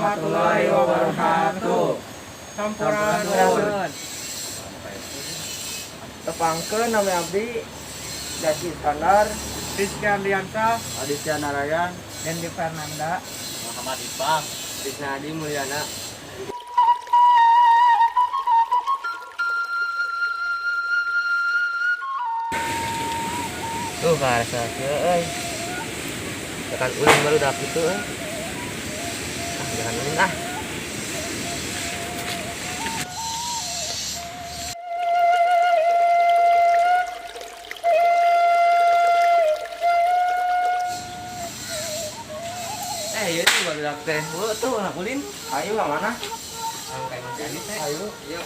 Warahmatullahi wabarakatuh. Sampurasun. Tepangkeun, nami abdi Jaki Iskandar. Rizky Andriansyah. Aditya Narayan. Dendi Fernanda. Muhammad Ipang. Krisnadi Mulyana. Tuh karasa kieu euy. Tekan ulin barudak itu euy. Ah, jangan ulin ah. Eh, ieu tuh barudak teh. Heuh tuh anak ulin. Ayo ka mana? Anu kayak Mas Adit teh. Ayo. Yuk.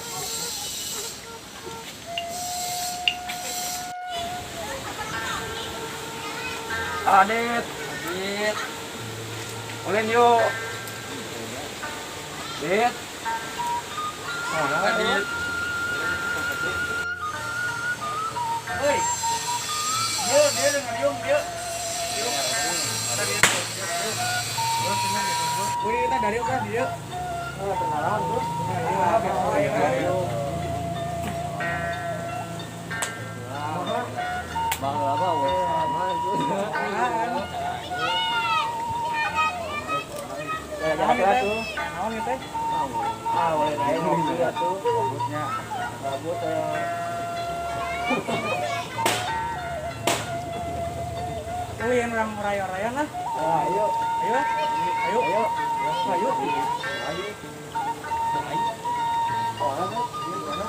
Adit. Adit. Ulin yuk. Dit. Mana Adit. Hei. Yuk, dia dengan yuk, yuk. Wih, kita dari kan dia. Oh, kenalan terus. Ayo. Bang apa sama itu. Ya, jangan tuh. Naon ieu teh? Ah, boleh naik ngopi atuh. Gabutnya. Gabut ya. Ulin urang raya-rayan lah. Ah, ayo. Ayo. Ayo. Ayo. Ayo. Ayo. Ayo. Oh, mana? Di mana?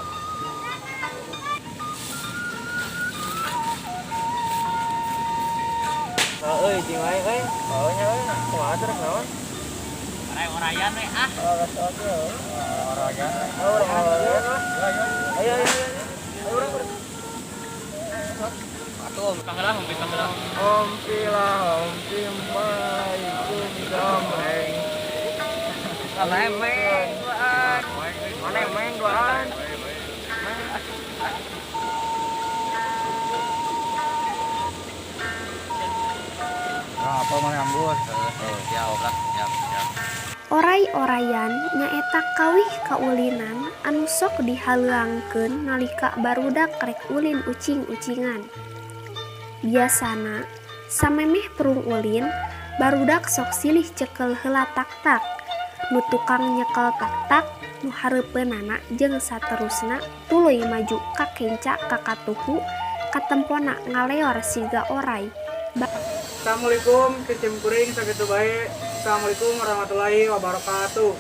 Oh, euy, cing wae euy. Oh, nya euy. Kumaha teh rek naon? Oray-orayan we ah. Oh, geus oke. Orayan. Oh, urang orayan lah. Ayo, ayo, ayo. Ayo urang. Atuh, om panggelah, om panggelah. Om pila, om pimpai, kum gambreng. Sama emeng duaan. Mana emeng duaan? Nah, apa mana ambur? Siap lah, siap, siap. Oray-orayan nyaeta kawih kaulinan anu sok dihaleuangkeun nalika barudak rek ulin ucing-ucingan. Biasana samemeh prung ulin, barudak sok silih cekel heula taktak, nu tukang nyekel taktak nu hareupeunana jeung saterusna tuluy maju kakenca ka katuhu katempona ngaleor siga oray. Assalamualaikum, kecim kuring sakitu bae. Assalamualaikum warahmatullahi wabarakatuh.